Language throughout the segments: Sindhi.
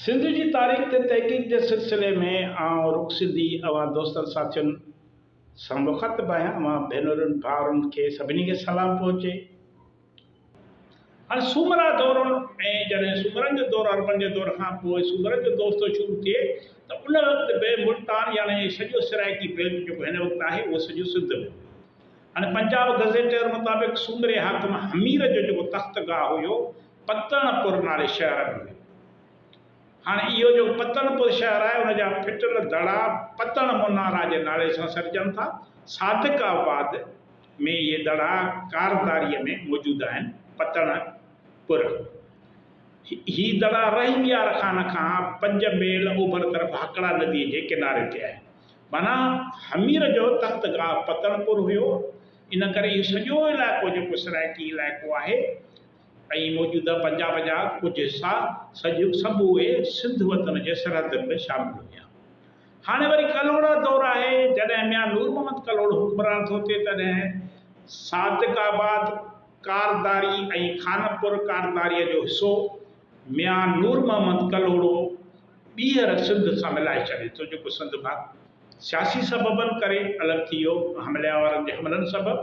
سنڌ جي تاريخ تي تحقيق جي سلسلي ۾ آئون رڪ سنڌي اوهان دوستن ساٿين سان مخاطب آهيان اوهان ڀينرن ڀائرن کي سڀني کي سلام پهچي. هاڻي سومرا دور ۽ جڏهن سومرن جو دور عربن جي دور کان پوء سومرن جو دور ٿو شروع ٿئي ته ان وقت به ملتان يعني سڄو سرائيڪي بيلٽ جيڪو هن وقت آهي اهو سڄو سنڌ ۾ هيو. هاڻي پنجاب گزيٽيئر مطابق سومري حاڪم حمير جو جيڪو تخت گاهه هيو پتڻ پور نالي شهر ۾ هيو. هاڻي اهو جيڪو پتڻ پور شهر آهي ان جا ڦٽل دڙا پتڻ منارا جي نالي سان سڏجن ٿا. صادق آباد ۾ اهي دڙا ڪارداريء ۾ موجود آهن. پتڻ پور هي دڙا رحيم يار خان کان 5 ميل اوڀر طرف هاڪڙا نديء جي ڪناري تي آهن. معنيٰ حمير جو تخت گاهه پتڻ پور هيو. ان ڪري اهو سڄو علائقو جيڪو سرائيڪي علائقو آهي ۽ موجوده پنجاب جا ڪجهه حصا سڄ سڀ اهي سنڌ وطن جي سرحدن ۾ شامل هيا. هاڻي وري ڪلهوڙا دور آهي، جڏهن ميان نور محمد ڪلهوڙو حڪمران ٿو ٿئي تڏهن صادق آباد ڪارداري ۽ خانپور ڪارداريء جو حصو ميان نور محمد ڪلهوڙو ٻيهر سنڌ سان ملائي ڇڏي ٿو جيڪو سنڌ کان سياسي سببن ڪري الڳ ٿي ويو حملي آورن جي حملن سبب.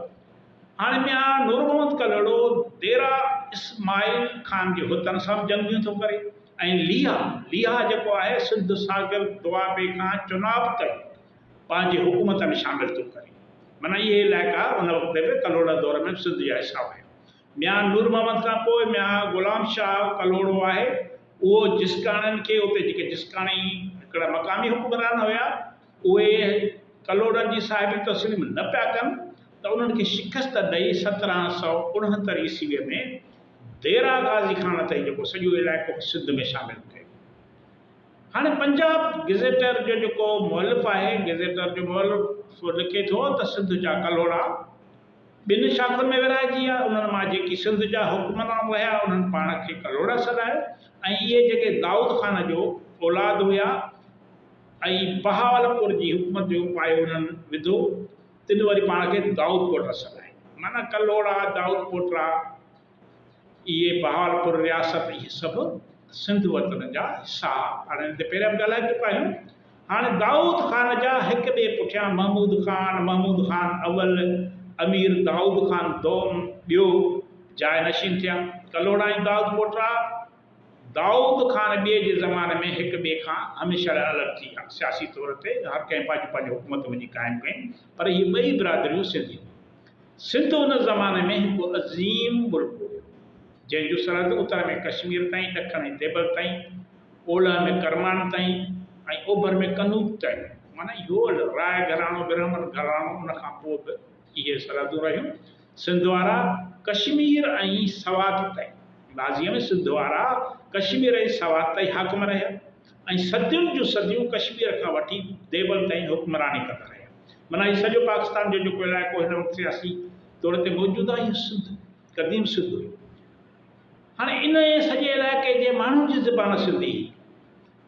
هاڻي ميان نور محمد ڪلهوڙو ديرا اسماعيل خان جي هوتن سان به جنگيون ٿو ڪري ۽ ليها، ليها جيڪو آهي سنڌ ساگر دوآبي کان چناب تائين پنهنجي حڪومت ۾ شامل ٿو ڪري. معنيٰ اهي علائقا ان وقت به ڪلهوڙا دور ۾ به سنڌ جا حصا هيا. ميان نور محمد کان پوء ميان غلام شاهه ڪلهوڙو آهي اهو جسڪاڻين کي اتي جيڪي جسڪاڻي هڪڙا مقامي حڪمران هيا اهي ڪلهوڙن جي صاحبي تسليم نه پيا ڪن ته انهن کي شڪست ڏئي 1769 عيسويء ۾ ديرا غازي خان تائين جيڪو سڄو علائقو هو سنڌ ۾ شامل ڪيو. هاڻي پنجاب گزيٽر جو جيڪو مؤلف آهي، گزيٽر جو مؤلف لکي ٿو ته سنڌ جا ڪلهوڙا ٻن شاخن ۾ ورهائجي ويا، انهن مان جيڪي سنڌ جا حڪمران رهيا انهن پاڻ کي ڪلهوڙا سڏايو ۽ اهي جيڪي دائود خان جو اولاد هيا، ۽ بهاولپور جي حڪومت جو پايو انهن وڌو، تن وري پاڻ کي دائود پوٽا سڏايو. معنيٰ ڪلهوڙا، دائود پوٽا، اهي بهاولپور رياست، اهي سڀ سنڌ وطن جا حصا ها. هاڻي ان تي پهريان به ڳالهائي چڪا آهيون. هاڻي دائود خان جا هڪ ٻئي پٺيان محمود خان، محمود خان اول، امير دائود خان دوم، ٻيو، جاء نشين ٿيا. ڪلهوڙا ۽ دائود پوٽا دائود خان ٻئي جي زماني ۾ هڪ ٻئي کان هميشه لاء الڳ ٿي ويا. سياسي طور تي هر ڪنهن پنهنجون پنهنجون حڪومتون وڃي قائم ڪيون، پر اهي ٻئي برادريون سنڌي هيون. سنڌ ان زماني ۾ هڪ عظيم ملڪ هيو، جنهن جون سرحدون اتر ۾ ڪشمير تائين، ڏکڻ ۽ ديبل تائين، اولهه ۾ ڪرمان تائين ۽ اوڀر ۾ قنوج تائين هيون. معنيٰ اهو راء گهراڻو، برهمڻ گهراڻو ان کان پوء به اهي سرحدون رهيون. سنڌ وارا ڪشمير ۽ سوات تائين، ماضيء ۾ سنڌ وارا ڪشمير ۽ سوات تائين حاڪم رهيا ۽ صدين جون صديون ڪشمير کان وٺي ديبل تائين حڪمراني ڪندا رهيا. معنيٰ هي سڄو پاڪستان جو جيڪو علائقو هن وقت سياسي طور تي موجود آهي اهو سنڌ، قديم سنڌ هيو. هاڻي انهيء سڄي علائقي جي ماڻهن جي زبان سنڌي هئي.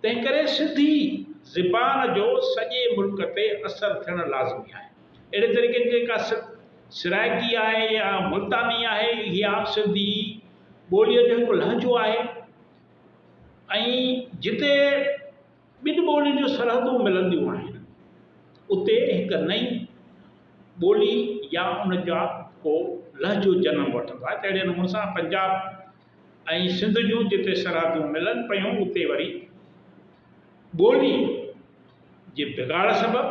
تنهنڪري سنڌي زبان جو سڄي ملڪ تي اثر ٿيڻ لازمي آهي. اهڙي طريقي جيڪا سرائيڪي آهي يا ملتاني آهي اها به سنڌي ٻوليء جو هڪ لهجو آهي ۽ جتي ٻن ٻولين جون سرحدون ملنديون آهن اتي هڪ نئين ٻولي يا ان جا ڪو لهجو جنم وٺندو آهي ته اهڙي نموني سان پنجاب ۽ سنڌ جون جتي سرحدون ملن پيون اتي وري ٻولي جي بگاڙ سبب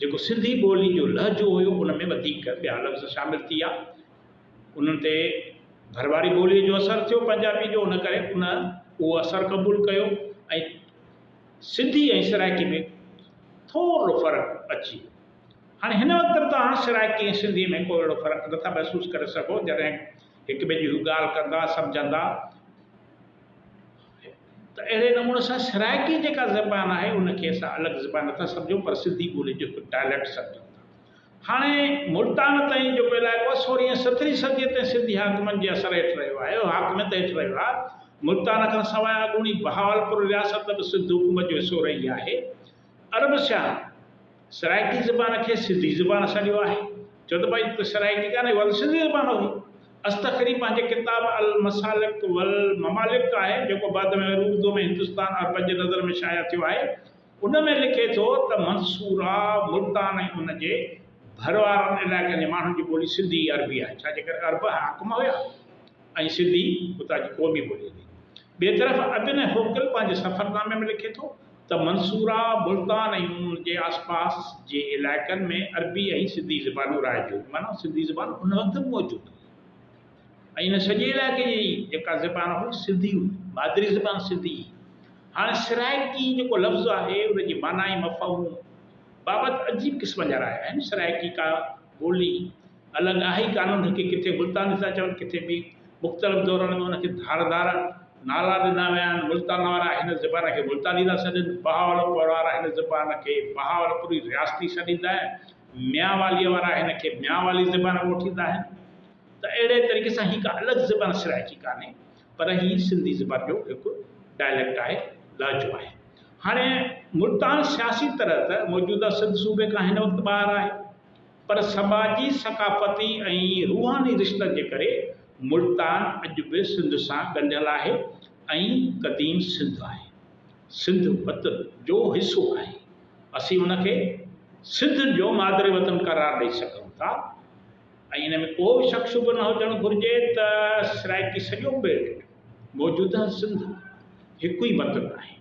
جيڪو سنڌي ٻولي جو لهجو هيو ان ۾ وڌيڪ ٻيا لفظ شامل ٿي ويا انهن تي ڀرواري ٻولي جو اثر ٿيو پنجابي جو ان ڪري ان اهو اثر قبول ڪيو ۽ سنڌي ۽ سرائڪي ۾ ٿورو فرق اچي ويو. هاڻي هن وقت به توهان سرائڪي ۽ سنڌي ۾ ڪو اهڙو فرق نٿا محسوس ڪري سگهو جڏهن هڪ ٻئي جي هو ڳالهه ڪندا سمجهندا ته اهڙي نموني سان سرائڪي جيڪا زبان آهي ان کي اسان الڳ زبان نٿا سمجهون پر سنڌي ٻولي جو هڪ ڊائليڪٽ سمجهون ٿا. هاڻي ملتان تائين جيڪو علائقو آهي سورهين ۽ سترهين صديء تائين سنڌي حاڪمن جي اثر هيٺ رهيو آهي حاڪميت هيٺ رهيو آهي. ملتان کان سواء اڳوڻي بهاولپور رياست به سنڌ حڪومت جو حصو رهي آهي. عرب سياح سرائڪي زبان کي سنڌي زبان سڏيو آهي. چيو ته ڀائي سرائڪي ڪانهي اها ته سنڌي زبان هئي. اصطخري پنهنجي ڪتاب المسالڪ والممالڪ آهي، جيڪو بعد ۾ وري اردوء ۾ هندستان عربن جي نظر ۾ شايع ٿيو آهي، ان ۾ لکي ٿو ته منصوره، ملتان ۽ ان جي ڀر وارن علائقن جي ماڻهن جي ٻولي سنڌي عربي آهي، ڇا جي ڪري عرب حاڪم هيا ۽ سنڌي اتان جي قومي ٻولي هئي. ٻئي طرف ابن حوقل پنهنجي سفرنامي ۾ لکي ٿو ته منصوره، ملتان ۽ ان جي آسپاس جي علائقن ۾ عربي ۽ سنڌي زبانون رائج هيون، معنيٰ سنڌي زبان ان وقت به موجود هئي ۽ ان سڄي علائقي جي جيڪا زبان هئي سنڌي هئي، مادري زبان سنڌي هئي. هاڻي سرائيڪي جيڪو لفظ آهي ان جي معنيٰ ۽ مفهوم بابت عجيب قسم جا رايا آهن. سرائيڪي ڪا ٻولي الڳ آهي ئي ڪانه، ان کي ڪٿي ملتاني ٿا چون، ڪٿي ٻي مختلف دورن ۾ ان کي ڌار ڌار نالا ڏنا ويا آهن. ملتان وارا هن زبان کي ملتاني ٿا سڏين، بهاولپور وارا هن زبان کي بهاولپوري رياستي سڏيندا آهن، ميانواليء وارا هن کي ميانوالي زبان ڪوٺيندا آهن. ته اهڙي طريقي سان هي ڪا الڳ زبان سرائيڪي ڪانهي، پر هي سنڌي زبان جو هڪ ڊائليڪٽ آهي، لهجو آهي. هاڻي ملتان سياسي طرح ته موجوده سنڌ صوبي کان هن وقت ٻاهر آهي، پر سماجي، ثقافتي ۽ روحاني رشتن جي ڪري ملتان اڄ به سنڌ سان ڳنڍيل آهي ۽ قديم سنڌ آهي. سنڌ وطن جو حصو آهي. اسين ان کي سنڌ جو مادري وطن قرار ڏئي سگهون ٿا ۽ ان ۾ ڪو به شڪ شبهو نه هجڻ گهرجي ته سرائيڪي سڄو ٻيٽ موجوده سنڌ هڪ ئي وطن آهي.